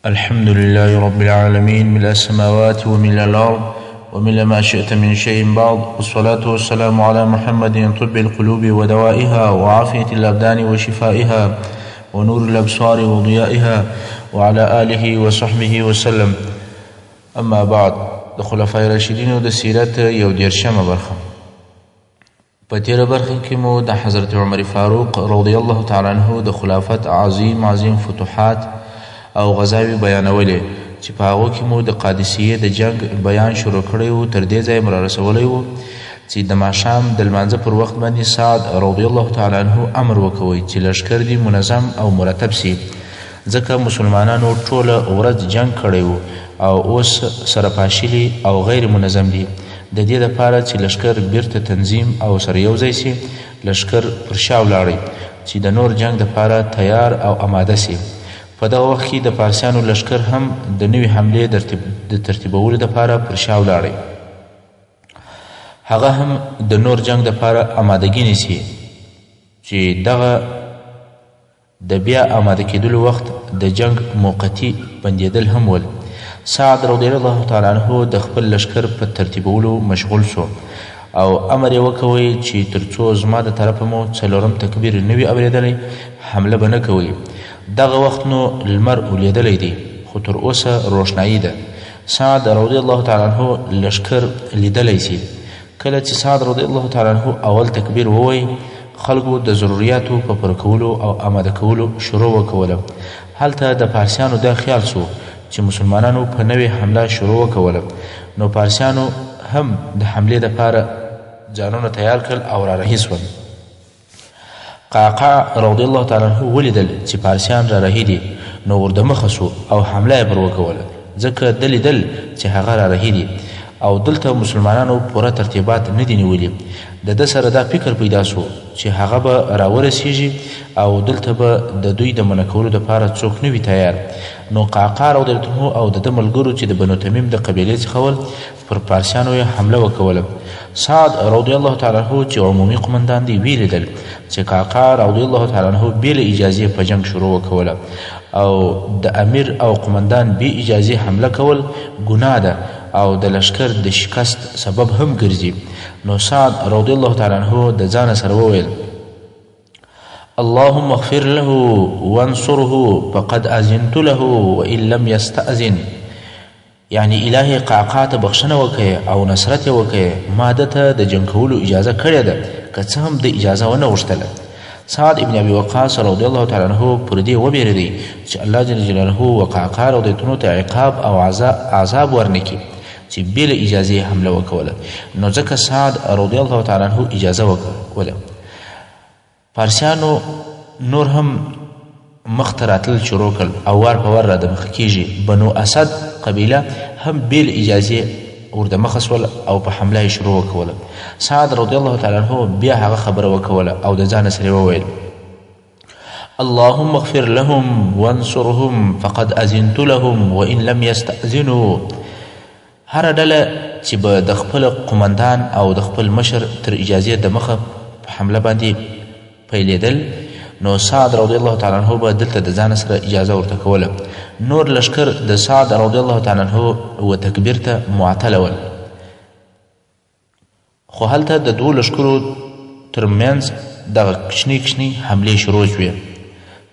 الحمد لله رب العالمين، ملء السماوات وملء الأرض وملء ما شئت من شيء بعد، والصلاة والسلام على محمد طب القلوب ودوائها وعافية الأبدان وشفائها ونور الأبصار وضيائها وعلى آله وصحبه وسلم. أما بعد، د خلفای راشدینو د سیرت یو دېرشمه برخه. په تېره برخه کې مو د حضرت عمر فاروق رضی الله تعالی عنه د خلافت عظیم عظیم فتوحات او غزاوې بیانولې چې په هغو کې مو د قادسیې د جنګ بیان شروع کړی و. تر دې ځایه مو رارسولی و چې د ماښام د لمانځه پر وخت باندې سعد رضی الله تعالی عنه امر وکوي چې لښکر دې منظم او مرتب سي، ځکه مسلمانانو ټوله ورځ جنګ کړی و او اوس سره پاشلي او غیر منظم دي. د دې لپاره چې لښکر بیرته تنظیم او سره یو ځای سي، لښکر پر شا ولاړی چې د نور جنګ دپاره تیار او اماده سي. په دغه وخت کې د پارسیانو لښکر هم د نوې حملې د ترتیبولو دپاره پر شا ولاړی، هغه هم د نور جنګ دپاره امادګي نیسي چې دغه د بیا آماده کېدلو وخت د جنګ موقتي بندېدل هم ول. سعد رضی الله تعالی عنه د خپل لښکر په ترتیبولو مشغول سو او امر یې وکوی چې تر څو زما د طرفه مو څلورم تکبیر نه وي اورېدلی حمله به نه کوئ. دغه وخت نو لمر اولېدلی دی خو تر اوسه روښنايي ده. سعد رضی الله تعالی عنه لښکر لیدلی سي. کله چې سعد رضی الله تعالی عنه اول تکبیر ووایي، خلکو د ضروریاتو په پوره کولو او اماده کولو شروع وکوله. هلته د پارسیانو دا خیال سو چې مسلمانانو په نوې حمله شروع وکوله، نو پارسیانو هم د حملې دپاره ځانونه تیار کړل او را رهي سول. قعقاع رضی الله تعالی عنه ولیدل چې پارسیان را رهي دي، نو ور دمخه سو او حمله یې پر وکوله، ځکه ده لیدل چې هغه را رهي دي او دلته مسلمانانو پوره ترتیبات نه دي نیولي. د ده سره دا فکر پیدا سو چې هغه به راورسیږي او دلته به د دوی د منع کولو دپاره څوک نه وي تیار. نو قعقاع رضی الله عنه او د ده ملګرو چې د بنو تمیم د قبیلې څخه ول، پر پارسیانو یې حمله وکوله. سعد رضی الله تعالی عنه چې عمومي قومندان دی ویلیدل چې قعقاع رضی الله تعالی عنه بې له اجازې په جنګ شروع وکوله او د امیر او قومندان بې اجازې حمله کول ګناه ده او د لښکر د شکست سبب هم ګرځي. نو سعد رضی الله تعالی عنه د ځانه سره وویل: اللهم اغفر له وانصره فقد اذنت له وان لم يستأذن. یعنی الهی قعقاع ته بخښنه وکړې او نصرت یې وکړې، ما ده ته د جنګ کولو اجازه کړې ده که څه هم ده اجازه ونه غوښتله. سعد ابن ابي وقاص رضی الله تعالی عنه پر دې وبېرېدی چې الله جل جلاله و قعقاع رضی الله عنه ته عقاب او عذاب ورنکړي چې بې له اجازې یې حمله وکوله، نو ځکه سعد رضی الله تعالی عنه اجازه وکوله. پارسیانو نور هم مخ ته راتلل شروع کړل او وار په وار را دمخه کیږي. بنو اسد قبیله هم بې له اجازې ور دمخه سول او په حمله یې شروع وکوله. سعد رضی الله تعالی عنه بیا هغه خبره وکوله او د ځانه سره وویل: اللهم اغفر لهم وانصرهم فقد اذنت لهم وان لم يستأذنوا. هره ډله چې به د خپل قومندان او د خپل مشر تر اجازې دمخه په حمله باندې پیلېدل، نو سعد رضی الله تعالی عنه به دلته د ځانه سره اجازه ورته کوله. نور لښکر د سعد رضی الله تعالی عنه و تکبیر ته معطله ول، خو هلته د دوو لښکرو تر منځ دغه کوچنۍ کوچنۍ حملې شروع شوې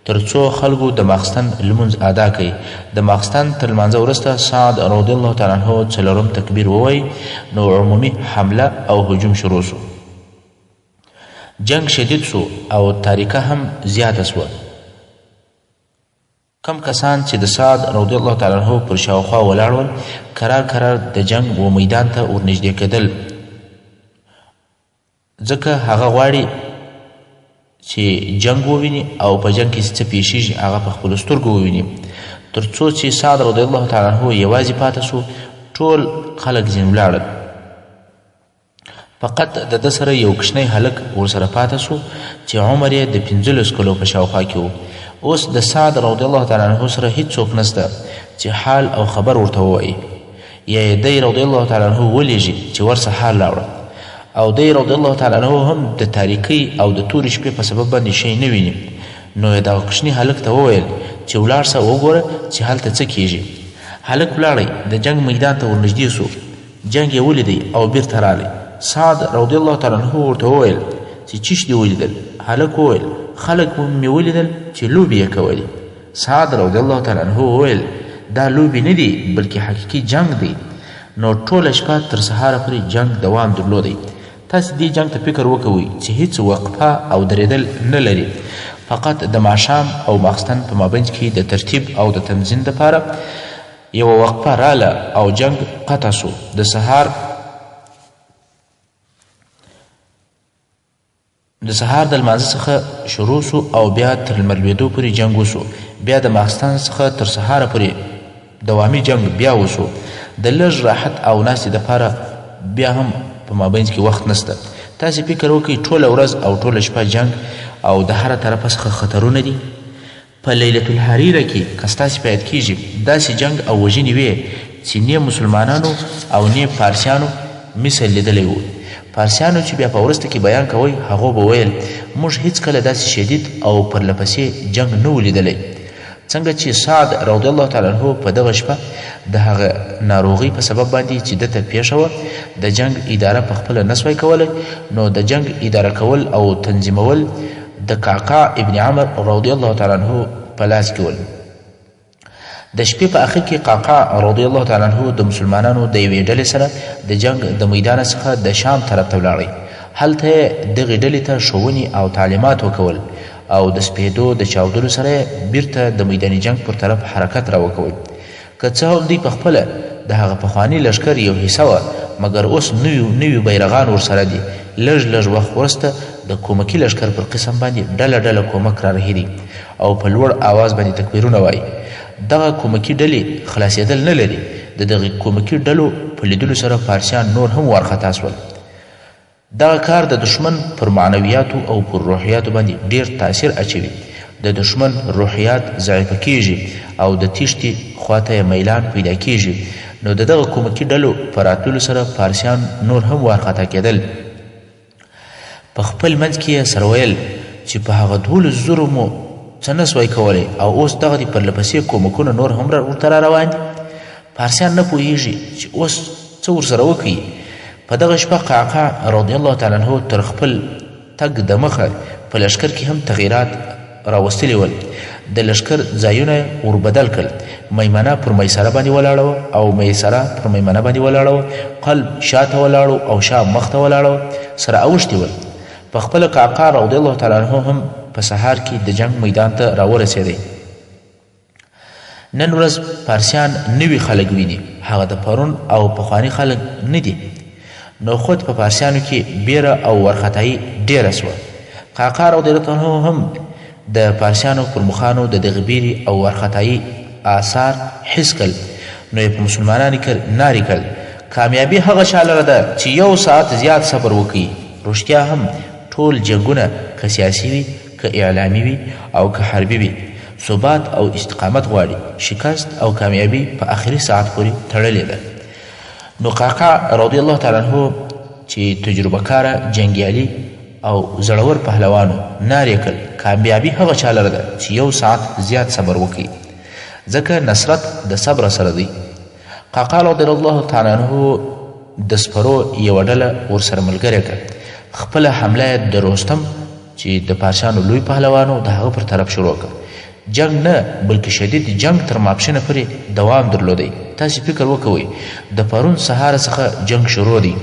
تر څو خلکو د ماخستن لمونځ ادا کړي. د ماخستن تر لمانځه وروسته سعد رضی الله تعالی عنه څلورم تکبیر ووایي، نو عمومي حمله او هجوم شروع شو. جنګ شدید شو او تاریکه هم زیاته شوه. کوم کسان چې د سعد رضی الله تعالی عنه پر شاوخوا ولاړ ول، کرار کرار د جنګ و میدان ته ورنږدې کېدل، ځکه هغه غواړي چې جنګ وویني او په جنګ کې څه پیښیږي هغه په خپلو سترګو وویني. تر څو چې سعد رضی الله تعالی عنه یوازې پاته سو، ټول خلک ځینې ولاړل. فقط د ده سره یو کوچنی هلک ورسره پاته سو چې عمر یې د 15 کلو په شاوخوا کې و. اوس د سعد رضی الله تعالی عنه سره هیڅوک نسته چې حال او خبر ورته ووایي، یا یې دی رضی الله تعالی عنه ولیږي چې ورسه حال راوړه. او دی رضی الله تعالی عنه هم د تاریکۍ او د تورې شپې په سبب باندې شی نه ویني، نو یې دغه کوچني هلک ته وویل چې ولاړ سه وګوره چې هلته څه کیږي. هلک ولاړی د جنګ میدان ته ورنږدې سو، جنګ یې ولیدی او بیرته رالی. سعد رضی الله تعالی عنه ورته وویل چې چیش دې ولیدل؟ هلک وویل خلک مې ولیدل چې لوبې یې کولې. سعد رضی الله تعالی عنه وویل دا لوبې نه دي بلکې حقیقي جنګ دی. نو ټوله شپه تر سهاره پورې جنګ دوام درلودی. تاسې دې جنګ ته فکر وکوئ چې هیڅ وقفه او درېدل نه لري، فقط د ماښام او ماخستن په مابینځ کې د ترتیب او د تنظیم دپاره یوه وقفه راله او جنګ قطع سو. د سهار د لمانځه څخه شروع سو او بیا تر لمر لوېدو پورې جنګ وسو. بیا د ماخستن څخه تر سهاره پورې دوامی جنګ بیا وسو. د لږ راحت او ناستې دپاره بیا هم په مابینځ کې وخت نسته. تاسې فکر وکړئ ټوله ورځ او ټوله شپه جنګ او د هره طرفه څخه خطرونه دي. په لیلة الحریره کې که ستاسې په یاد کیږي داسې جنګ او وژنې وې چې نۀ مسلمانانو او نۀ پارسیانو مثل لیدلی وو. پارسیانو چې بیا په وروسته کې بیان کوی هغو به ویل موږ هیڅکله داسې شدید او پرله پسې جنګ نه وو لیدلی. څنګه چې سعد رضی الله تعالی عنه په دغه شپه د هغه ناروغۍ په سبب باندې چې ده ته پیښه وه د جنګ اداره په خپله نه سوای کولی نو د جنګ اداره کول او تنظیمول د قعقاع ابن عمر رضی الله تعالی عنه په لاس کې ول. د شپې په اخر کې قعقاع رضی الله تعالی عنه د مسلمانانو د یوې ډلې سره د جنګ د میدان څخه د شام طرف ته ولاړی. هلته یې دغې ډلې ته ښوونې او تعلیمات وکول او د سپېدو د چاودلو سره یې بیرته د میدان جنګ پر طرف حرکت راوکوی. که څه هم دوی پخپله د هغه پخواني لښکر یو حصه وه، مګر اوس نوي نوي بیرغان ورسره دي، لږ لږ وخت وروسته د کومکي لښکر پر قسم باندې ډله ډله کومک را رهي دی او په لوړ آواز باندې تکبیرونه وایي. دغه کومکي ډلې خلاصېدل نه لري، د دغې کومکي ډلو په لیدلو سره پارسیان نور هم وارخطا شول. دغه کار د دښمن پر معنویاتو او پر روحیاتو باندې ډېر تاثیر اچوي، د دښمن روحیات ضعیفه کېږي او د تېښتې خواته یې میلان پیدا کېږي، نو د دغه کومکي ډلو په راتللو سره پارسیان نور هم وارخطا کېدل. په خپل منځ کې یې سره ویل چې په هغه 12 زرو مو څه نه سوای کولی او اوس دغه دي پرله پسې کومکونه نور هم ورته را روان دي. پارسیان نه پوهیږي چې اوس څه ورسره وکړي. په دغه شپه قعقاع رضی الله تعالی عنه تر خپل تګ دمخه په لښکر کې هم تغیرات راوستلي ول. د لښکر ځایونه یې ور بدل کړل. میمنه پر میسره باندې ولاړه وه او میسره پر میمنه باندې ولاړه وه. قلب شاته ولاړو او شا مخته ولاړه وه، سره اوښتي ول. په خپله قعقاع رضی الله تعالی عنه هم په سهار کې د جنګ میدان ته راورسېدی. نن ورځ پارسیان نوي خلک ویني، هغه د پرون او پخواني خلک نه دي. نو خود په پارسیانو کې بیره او وارخطایي ډیره سوه. قعقاع رضی الله عنه هم د پارسیانو پر مخانو د دغې بیرې او وارخطایي آثار حس کړل، نو یې په مسلمانانو کې نارې کړل، کامیابي هغه چا لره ده چې یو ساعت زیات صبر وکړي. رښتیا هم ټول جنګونه که سیاسي وي، که اعلامي وي او که حربي وي، ثبات او استقامت غواړي، شکست او کامیابي په اخري ساعت پورې تړلې ده. نو قعقاع رضی الله تعالی عنه چې تجربه کاره جنګیالي او زړور پهلوان و، نارې کړل، کامیابي هغه چا لره ده چې یو ساعت زیات صبر وکړي، ځکه نصرت د صبر سره دی. قعقاع رضی الله تعالی عنه د سپرو یوه ډله ورسره ملګرې کړه، خپله حمله یې د رستم چې د پارسیانو لوی پهلوان و د هغه پر طرف شروع کړ. جنګ نه بلکې شدید جنګ تر ماپښینه پورې دوام درلودی. تاسې فکر وکوئ د پرون سهاره څخه جنګ شروع دی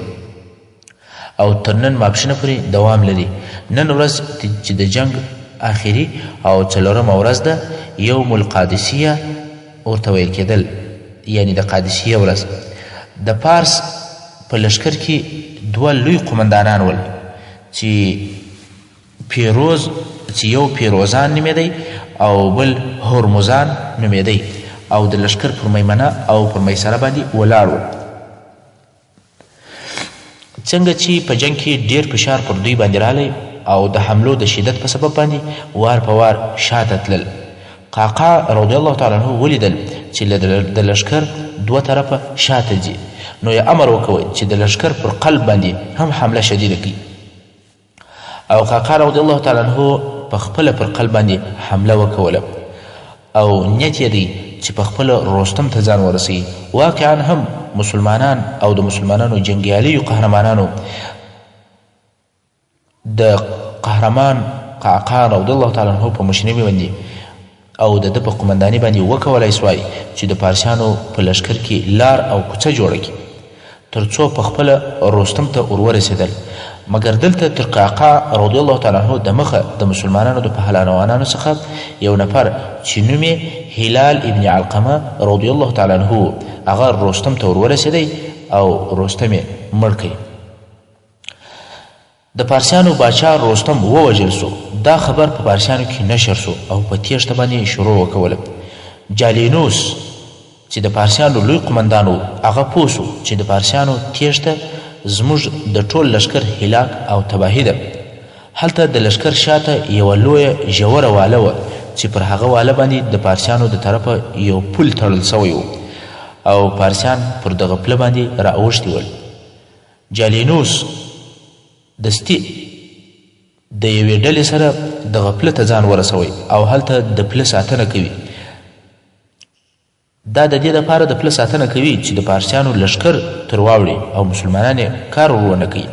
او تر نن ماپښینه پورې دوام لري. نن ورځ چې د جنګ آخري او څلورمه ورځ ده، یوم القادسیه ورته ویل کېدل، یعنې د قادسیه ورځ. د پارس په لښکر کې دوه لوی قومندانان ول چې پیروز چې یو پیروزان نومېدی او بل هرمزان نومېدی او د لښکر پر میمنه او پر میسره باندې ولاړ ول. څنګه چې په جنګ کې ډېر فشار پر دوی باندې رالی او د حملو د شدت په سبب باندې وار په وار شاته تلل. قعقاع رضی الله تعالی عنه ولیدل چې د لښکر دوه طرفه شاته ځي، نو یې امر وکوی چې د لښکر پر قلب باندې هم حمله شدیده کړي. او قعقاع رضی الله تعالی عنه په خپله پر قلب باندې حمله وکوله. او نیت یې دی چې په خپله رستم ته ځان ورسوي. واقعا هم مسلمانان او د مسلمانانو جنګیالیو قهرمانانو د قهرمان قعقاع رضی الله تعالی عنه په مشرۍ باندې او د ده په قومنداني باندې وکولای سوای چې د پارسیانو په لښکر کې لار او کوڅه جوړه کړي تر څو په خپله رستم ته ور ورسېدل. مګر دلته تر قعقاع رضی الله تعالی عنه د مخه د مسلمانانو د پهلوانانو څخه یو نفر چې نوم یې هلال ابن علقمه رضی الله تعالی عنه و، هغه رستم ته ور ورسېدی او رستم یې مړ کړ. د پارسیانو باچا رستم ووژل سو. دا خبر په پارسیانو کې نشر سو او په تیښته باندې یې شروع وکوله. جالینوس چې د پارسیانو لوی قومندان و، هغه پوه سو چې د پارسیانو تیښته زموږ د ټول لښکر هلاک او تباهي ده. هلته د لښکر شاته یوه لویه ژوره واله وه چې پر هغه واله باندې د پارسیانو د طرفه یو پل تړل سوی و او پارسیان پر دغه پله باندې را اوښتي ول. جالینوس دستي د یوې ډلې سره دغه پله ته ځان ورسوی او هلته د پله ساتنه کوي. دا د دې لپاره د پله ساتنه کوي چې د پارسیانو لښکر تر واوړي او مسلمانان یې کار ور ونه کوي.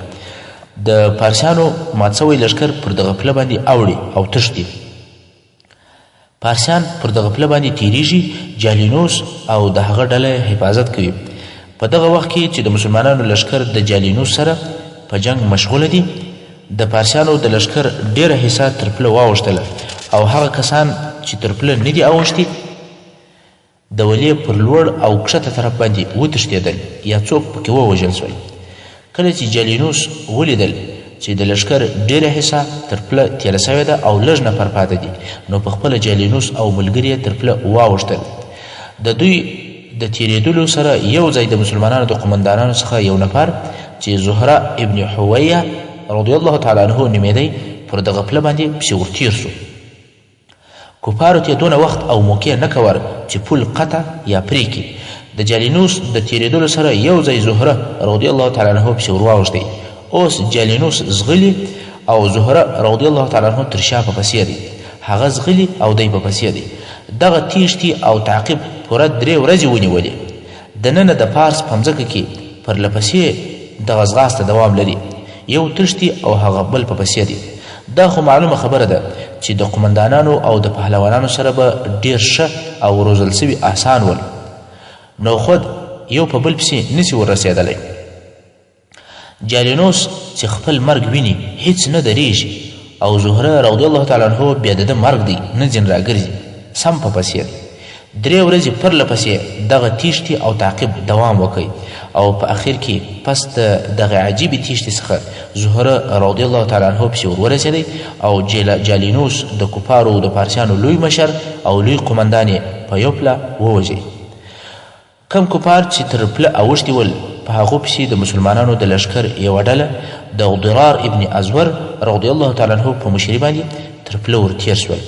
د پارسیانو مات سوی لښکر پر دغه پله باندې اوړي او تښتي. پارسیان پر دغه پله باندې تیریږي، جالینوس او د هغه ډله یې حفاظت کوي. په دغه وخت کې چې د مسلمانانو لښکر د جالینوس سره په جنګ مشغوله دي، د پارسیانو د لښکر ډیره حصه تر پله واوښتله او هغه کسان چې تر پله نه دي اوښتي، د ولې پر لوړ او کښته طرف باندې وتښتېدل یا څوک پکې ووژل شول. کله چې جالینوس ولیدل چې د لښکر ډېره حصه تر پله تېره شوې ده او لږ نفر پاتې دي، نو په خپله جالینوس او ملګري یې تر پله واوښتل. د دوی د تېرېدلو سره یو ځای د مسلمانانو د قومندانانو څخه یو نفر چې زهره ابن حویه رضی الله تعالی عنه نومېدی پر دغه پله باندې پسې ورتېر شو. کفارو ته دونه وخت او موقع نه کور چې پل قطع یا پرې کړي. د جالینوس د تېرېدلو سره یو ځای زهره رضی الله تعالی عنه پسې ورواوښتی. اوس جالینوس ځغلي او زهره رضی الله تعالی عنه تر شا په پسې دی. هغه ځغلي او دی په پسې دی. دغه تېښتې او تعقیب پوره درې ورځې ونیولې. دننه د پارس په مځکه کې پر له پسې دغه ځغاسته دوام لري، یو تښتي او هغه بل په پسې دی. دا خو معلومه خبره ده چې د قومندانانو او د پهلوانانو سره به ډېر ښه او روزل شوي آسان ول، نو خود یو په بل پسې نشي ور رسېدلی. جالینوس چې خپل مرګ ویني هیڅ نه درېږي او زهره رضی الله تعالی عنه بیا د ده مرګ دی نه ځین راګرځي، سم په پسې دی. درې ورځې پرله پسې دغه تیښتې او تعقیب دوام وکړ او په اخر کې پس د دغه عجیبې تیښتې څخه زهره رضی الله تعالی عنه پسې ور ورسېدی او جالینوس د کفارو د پارسیانو لوی مشر او لوی قومندان یې په یو پله ووژی. کوم کفار چې تر پله اوښتي ول، په هغو پسې د مسلمانانو د لښکر یوه ډله د ضرار ابن ازور رضی الله تعالی عنه په مشري باندې تر پله ور تېر شول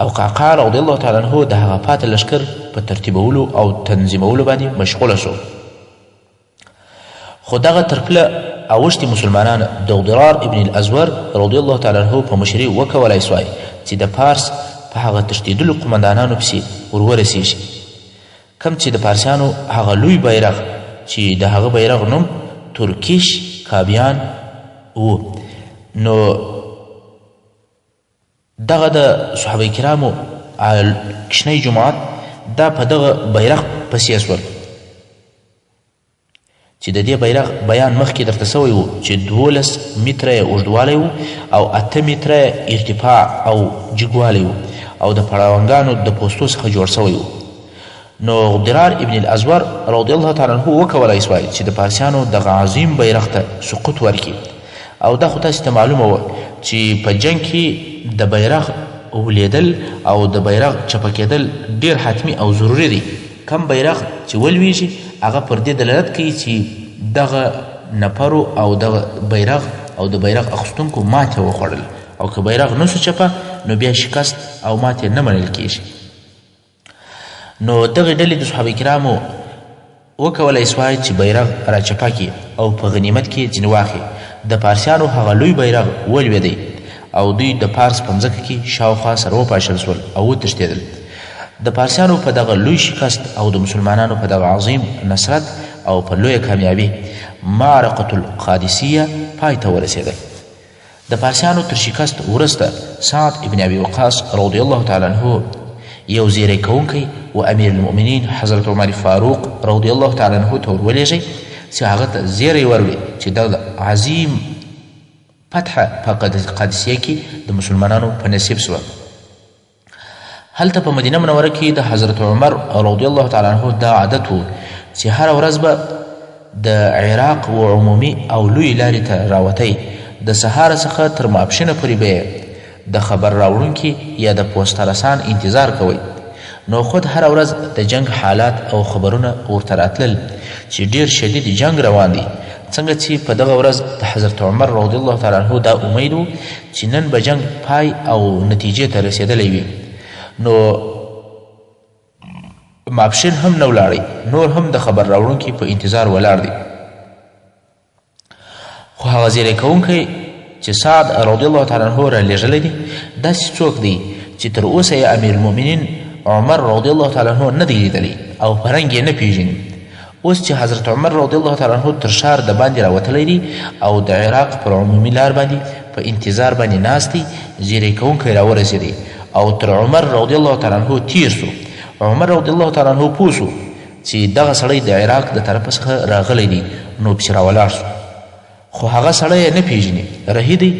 او قعقاع رضی الله تعالی عنه د هغه پاته لښکر په ترتیبولو او تنظیمولو باندې مشغوله شو. خو دغه تر پله اوښتي مسلمانان د ضرار ابن الازور رضی الله تعالی عنه په مشري وکولای سوای چې د پارس په هغه تښتېدلو قومندانانو پسې ور ورسېږي. کوم چې د پارسیانو هغه لوی بیرغ چې د هغه بیرغ نوم ترکیش کابیان و، نو دغه د صحابه کرامو کوچنی جماعت دا په دغه بیرغ پسې سول. چې د دې بیرغ بیان مخکې درته سوی و چې 12 متره یې اوږدوالی و او 8 متره یې ارتفاع او جګوالی و او د پړاونګانو د پوستو څخه جوړ سوی و. نو ضرار ابن الازور رضی الله تعالی عنه وکولای سوای چې د پارسیانو دغه عظیم بیرغ ته سقوط ورکړي. او دا خو تاسې ته معلومه وه چې په جنګ کې د بیرغ ولېدل او د بیرغ چپه کېدل ډېر حتمي او ضروري دی. کوم بیرغ چې ولوېږي هغه پر دې دلالت کوي چې دغه نفرو او دغه بیرغ او د بیرغ اخیستونکو ماتې وخوړل، او که بیرغ نه سو چپه نو بیا شکست او ماتې نه منل کېږي. نو دغې ډلې د صحابه کرامو وکولای سوای چې بیرغ راچپه کړي او په غنیمت کې ځینې واخلي. د پارسیانو هغه لوی بیرغ ولوېدی او دوی د پارس په مځکه کې شاوخوا سره وپاشل سول او وتښتېدل. د پارسیانو په دغه لوی شکست او د مسلمانانو په دغه عظیم نصرت او په لویه کامیابي معرکة القادسیه پای ته ورسېدل. د پارسیانو تر شکست وروسته سعد ابن ابي وقاص رضی الله تعالی عنه یو زیری کوونکی و امیر المؤمنین حضرت عمر فاروق رضی الله تعالی عنه ته ورولېږی چې هغه ته زیری وروړي چې دغه عظیم فتحه په قادسیه کې د مسلمانانو په نصیب شوه. هلته په مدینه منوره کې د حضرت عمر رضی الله تعالی عنه دا عادت و چې هره ورځ به د عراق و عمومي او لوی لارې ته راوتی، د سهاره څخه تر ماپښینه پورې به یې د خبر راوړونکي یا د پوسته رسان انتظار کوی، نو خود هره ورځ د جنګ حالات او خبرونه ورته راتلل چې ډیر شدید جنګ روان دی. څنګه چې په دغه ورځ د حضرت عمر رضی الله تعالی عنه دا امید و چې نن به جنګ پای او نتیجې ته رسېدلی وي، نو ماپښین هم نه ولاړی، نور هم د خبر راوړونکي په انتظار ولاړ دی. خو هغه زیری کوونکی چې سعد رضی الله تعالی عنه را لېږلی دی داسې څوک دی چې تر اوسه یې امیر المؤمنین عمر رضی الله تعالی عنه نه دی لیدلی او په رنګ یې نه پېژني. اوس چې حضرت عمر رضی الله تعالی عنه تر ښار د باندې راوتلی دی او د عراق پر عمومي لار باندې په انتظار باندې ناست دی، زیری کوونکی راورسېدی او تر عمر رضی الله تعالی عنه تیر سو. عمر رضی الله تعالی عنه پوه سو چې دغه سړی د عراق د طرفه څخه راغلی دی، نو پسې راولاړ سو. خو هغه سړی یې نه پېژني، رهي دی،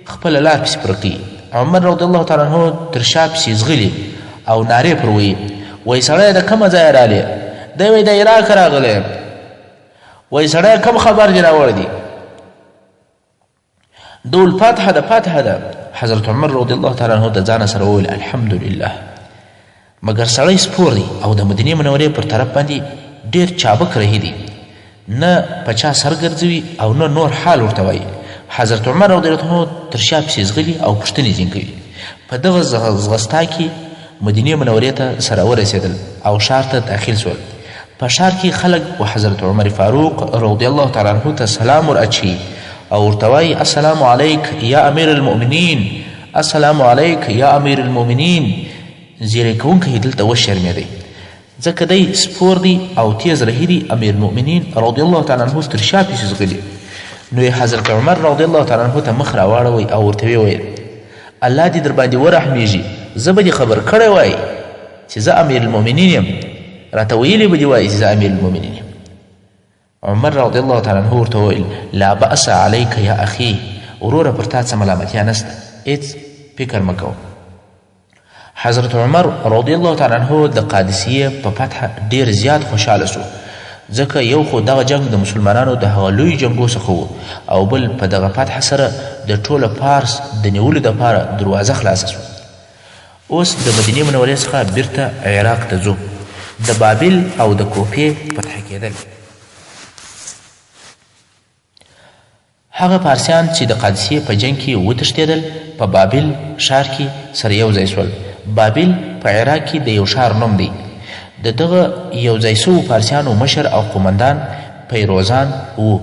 خپله لار پسې پر کوي. عمر رضی الله تعالی عنه تر شا پسې ځغلي او نارې پر وهي، وایي سړیه د کومه ځایه رالې؟ دی وایي د عراقه راغلی یم. وایي سړیه کوم خبر دې راوړی دی؟ دول فاتحه ده، فاتحه ده. حضرت عمر رضی الله تعالی عنه د ځانه سره وویل الحمدلله. مګر سړی سپور دی او د مدینې منورې پر طرف باندې ډېر چابک رهي دی، نه په چا سر ګرځوي او نه نور حال ورته وایي. حضرت عمر رضی الله عنه تر شا پسې ځغلي او پوښتنې ځینې کوي. په دغه ځغستا کې مدینې منورې ته سره ورسېدل او ښار ته داخل شول. په ښار کې خلک و حضرت عمر فاروق رضی الله تعالی عنه ته سلام ور اچوي او ورته وایي السلام علیک یا امیر المؤمنین، السلام علیک یا امیر المؤمنین. زیری کوونکی دلته وشرمېدی، ځکه دی سپور دی او تیز رهي دی. امیر المؤمنین رضی الله تعالی عنه تر شا پسې ځغلي، نو یې حضرت عمر رضی الله تعالی عنه ته مخ راواړوی او ورته ویې ویل الله دې در باندې ورحمیږي، زه به دې خبر کړی وای چې زه امیر المؤمنین یم، راته ویلي به دې وای چې زه امیر المؤمنین یم. عمر رضی الله تعالی عنه ورته وویل لا بأس علیک یا اخی، وروره پر تا څه ملامتیا نشته، هیڅ فکر مه کوه. حضرت عمر رضی الله تعالی عنه د قادسیې په فتح ډیر زیات خوشحاله سو، ځکه یو خو دغه جنګ د مسلمانانو د هغه لوی جنګو څخه وو او بل په دغه فتح سره د ټوله پارس د نیولو دپاره دروازه خلاصه سوه. اوس د مدینې منورې څخه بیرته عراق ته ځو، د بابل او د کوفې فتح کېدل. هغه پارسیان چې د قادسیې په جنګ کې وتښتېدل په بابل ښار کې سره یو ځای شول. بابل په عراق کې د یو ښار نوم دی. د دغه یو ځای شوو پارسیانو مشر او قومندان پیروزان و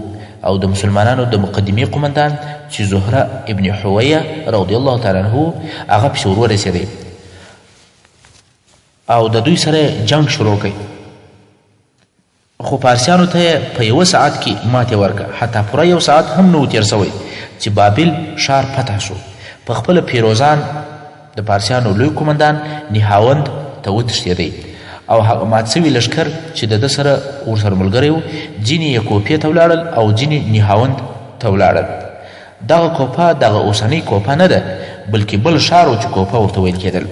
او د مسلمانانو د مقدمې قومندان چې زهره ابن حویه رضی الله تعالی عنه و هغه پسې ورورسېدی او د دوی سره جنګ شروع کړ. خو پارسیانو ته یې په یوه ساعت کې ماتې ورکړه، حتی پوره یو ساعت هم نه و تېر شوی چې بابل ښار فتح شو. په خپله پیروزان د پارسیانو لوی قومندان نهاوند ته وتښتېدی او هغه مات شوي لښکر چې د ده سره ورسره ملګری و، ځینې یې کوفې ته ولاړل او ځینې نهاوند ته ولاړل. دغه کوفه دغه اوسنۍ کوفه نه ده، بلکې بل ښار و چې کوفه ورته ویل کېدل.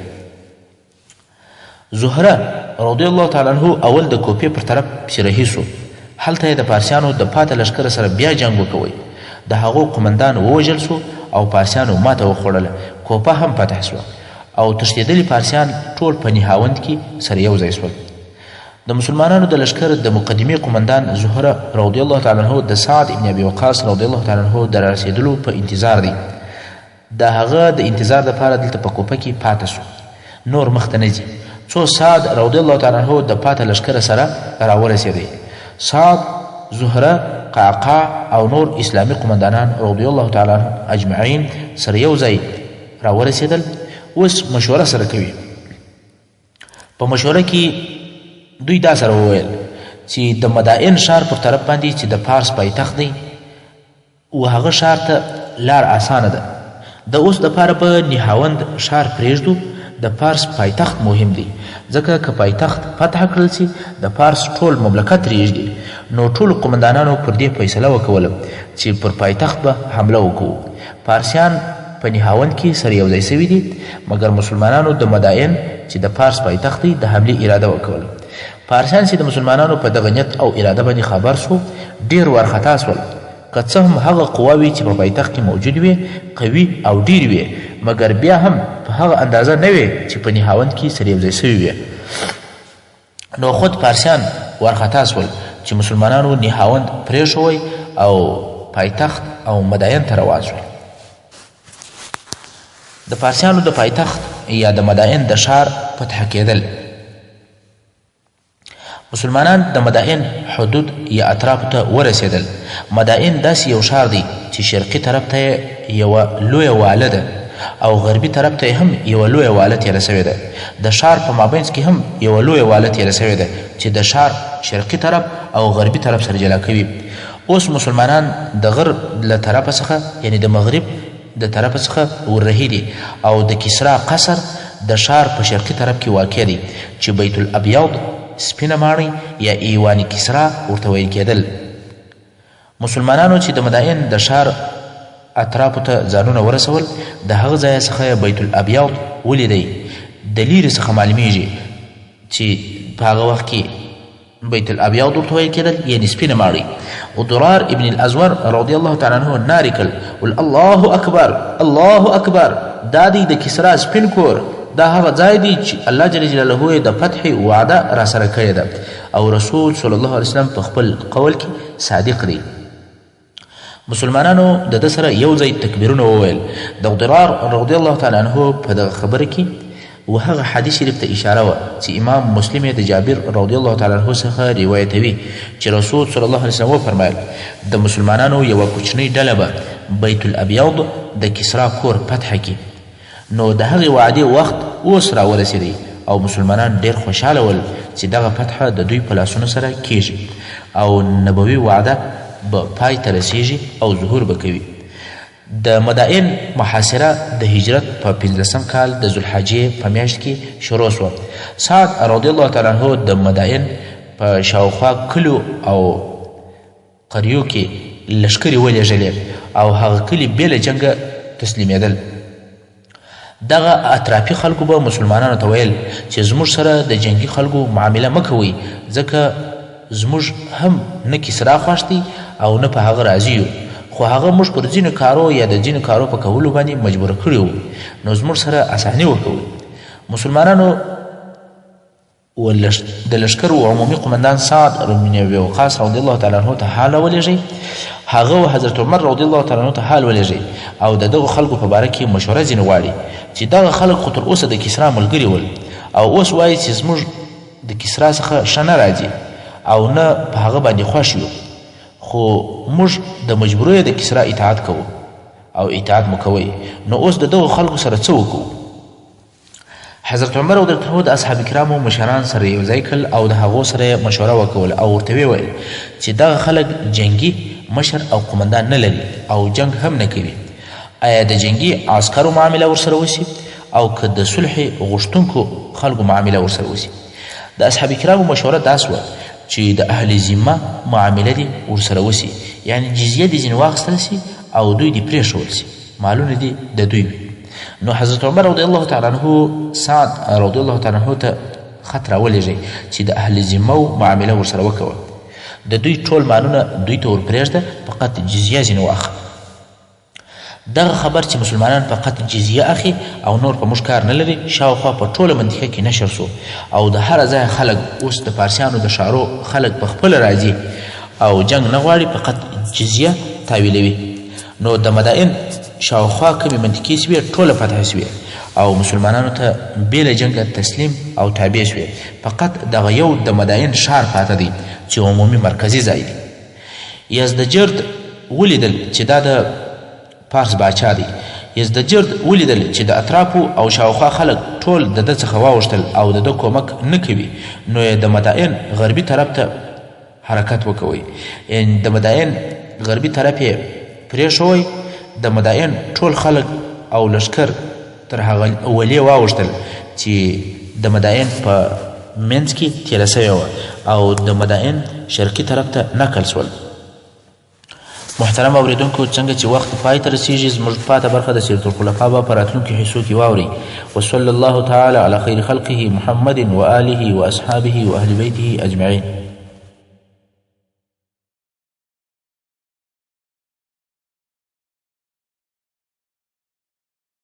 زهره رضی الله تعالی عنه اول د کوفې پر طرف پسې رهي سو، هلته یې د پارسیانو د پاته لښکر سره بیا جنګ وکوی، د هغو قومندان ووژل سو او پارسیانو ماته وخوړله، کوفه هم فتح سوه او تښتېدلي پارسیان ټول په نهاوند کي سره یو ځای سول. د مسلمانانو د لښکر د مقدمې قومندان زهره رضی الله تعالی عنه د سعد ابن ابي وقاص رضی الله تعالی عنه د رارسېدلو په انتظار دی. د هغه د انتظار لپاره دلته په کوفه کې پاته سو، نور مخته نه ځي، څو سعد رضی الله تعالی عنه د پاته لښکر سره راورسېدی. سعد، زهره، قعقاع او نور اسلامي قومندانان رضی الله تعالی عنهم اجمعین سره یو ځای راورسېدل، اوس مشوره سره کوي. په مشوره کې دوی دا سره وویل چې د مدائن ښار پر طرف باندې چې د پارس پایتخت دی و هغه ښار ته لار اسانه ده، د اوس دپاره به نهاوند ښار پرېږدو، د پارس پایتخت مهم دی، ځکه که پایتخت فتح کړل شي د پارس ټول مملکت رېږدي، نو ټولو قومندانانو پر دې فیصله وکوله چې پر پایتخت به حمله وکوو. پارسیان په نهاوند کې سره یو ځای شوي دي، مګر مسلمانانو د مدائن چې د پارس پایتخت دی د حملې اراده وکوله. پارسیان چې د مسلمانانو په دغه نیت او اراده باندې خبر شو، ډېر وارخطا شول. که څه هم هغه قواوې چې په پایتخت کې موجودې وې، قوي او ډېرې وې، مګر بیا هم په هغه اندازه نه وې چې په نهاوند کې سره یوځای شوې وې. نو خود پارسیان وارخطا شول چې مسلمانانو نهاوند پرېښوی او پایتخت او مداین ته روان شول. د پارسیانو د پایتخت یا د مداین د ښار فتح کېدل. مسلمانان د مدائن حدود یا اطرافو ته ورسېدل. مدائن داسې یو ښار دی چې شرقي طرف ته یې یوه لویه واله ده او غربي طرف ته یې هم یوه لویه واله تېره شوې ده. د ښار په مابینځ کې هم یوه لویه واله تېره شوې ده چې د ښار شرقي طرف او غربي طرف سره جلا کوي. اوس مسلمانان د غرب له طرفه څخه یعنې د مغرب د طرفه څخه وررهي دي او د کسرا قصر د ښار په شرقي طرف کې واقع دی چې بیت الابیض، سپینه ماڼۍ، یا ایوان کسرا ورته ویل کېدل. مسلمانانو چې د مدائن د ښار اطرافو ته ځانونه ورسول د هغه ځایه څخه یې بیت الابیض ولیدی، د لیرې څخه معلومیږي چې په هغه وخت کې بیت الابیض ورته ویل کېدل یعنی سپینه ماڼۍ. او ضرار ابن الازور رضی الله تعالی عنه نارې کړل ول الله اکبر الله اکبر، دا دی د کسرا سپین کور، دا هغه ځای دی چې الله جل جلاله یې د فتح وعده را سره کړې ده او رسول صلی الله علیه وسلم په خپل قول کې صادق دی. مسلمانانو د ده سره یو ځای تکبیرونه وویل. د ضرار رضی الله تعالی عنه په دغه خبره کې و هغه حدیث شریف ته اشاره وه چې امام مسلم یې د جابر رضی الله تعالی عنه څخه روایتوي چې رسول صلی الله علیه وسلم وفرمایل، د مسلمانانو یوه کوچنۍ ډله به بیت الابیض د کسرا کور فتح کړي. نو د هغې وعدې وخت اوس راورسېدی او مسلمانان ډېر خوشحاله ول چې دغه فتحه د دوی په لاسونو سره کېږي او نبوي وعده به پای ته رسېږي او ظهور به کوي. د مدائن محاصره د هجرت په پنځلسم کال د ذوالحجې په میاشت کې شروع شوه. سعد رضی الله تعالی عنه د مدائن په شاوخوا کلیو او قریو کې لښکرې ولېږلې او هغه کلي بې له جنګه تسلیمېدل. دغه اطرافي خلکو به مسلمانانو ته ویل چې زموږ سره د جنګي خلکو معامله مه کوئ، ځکه زموږ هم نه کسرا خوښ دی او نه په هغه راضي یو، خو هغه موږ پر ځینو کارو یا د ځینو کارو په کولو باندې مجبور کړي وو، نو زموږ سره اساني وکوئ. مسلمانانو و د لښکر و عمومي قومندان سعد بن ابي وقاص رضی الله تعالی عنه ته حال ولېږي، هغه و حضرت عمر رضی الله تعالی عنه ته حال ولېږي او د دغو خلکو په باره کې مشوره ځینې غواړي چې دغه خلک خو تر اوسه د کسرا ملګري ول او اوس وایي چې زموږ د کسرا څخه ښه نه راځي او نه په هغه باندې خوښ یو، خو موږ د مجبوریه د کسرا اطاعت کوو او اطاعت مو کوئ، نو اوس د دغو خلکو سره څه وکړو؟ حضرت عمر رضی الله عنه د اصحاب کرامو مشران سره یو ځای کړل او د هغو سره یې مشوره وکوله او ورته ویې ویل چې دغه خلک جنګي مشر او قومندان نه لري او جنګ هم نه کوي، ایا د جنګي عسکرو معامله ورسره وشي او که د صلحې غوښتونکو خلکو معامله ورسره وشي؟ د اصحاب کرامو مشوره دا شوه چې د اهل ذمه معامله دې ورسره وشي، یعنې جزیه دې ځینې واخیستل شي او دوی دې پرېښول شي. مالونه دې د دوی وي. نو حضرت عمر رضی الله تعالی عنه سعد رضی الله تعالی عنه ته خط راولېږی چې د اهل ذمه معامله ورسره وکوه، د دوی ټول مالونه دوی ته ورپرېږده، فقط جزیه ځینې واخله. دغه خبر چې مسلمانان فقط جزیه اخي او نور په موږ کار نه لري شاوخوا په ټوله منطقه کې نشر شو او د هره ځایه خلک اوس د فارسیانو د ښارو خلک په خپله راځي او جنګ نه غواړي، فقط جزیه تاویلوي. نو د مدائن شاوخوا کومې منطقې چې وې ټوله فتح شوې او مسلمانانو ته بې له جنګه تسلیم او تابع شوې، فقط دغه یو د مدائن ښار پاته دی چې عمومي مرکزي ځای دی. یزدجرد ولیدل چې دا د پارس باچا دی، یزدجرد ولیدل چې د اطرافو او شاوخوا خلک ټول د ده څخه واوښتل او د ده کومک نه کوي، نو یې د مدائن غربي طرف ته حرکت وکوی، یعنی د مدائن غربي طرف یې پرېښوی، د مدائن ټول خلک او لښکر تر هغه ولې واوښتل چې د مدائن په منځ کې تېره شوې وه او د مدائن شرقي طرف ته نقل شول. محترم اوریدونکو، څنګه چې وخت پای ته رسیږي، زموږ پاته برخه د سیرت الخلفاء به په راتلونکو حصو کې واورئ. وصلی الله تعالی علی خیر خلقه محمد وآله واصحابه واهل بیته اجمعین.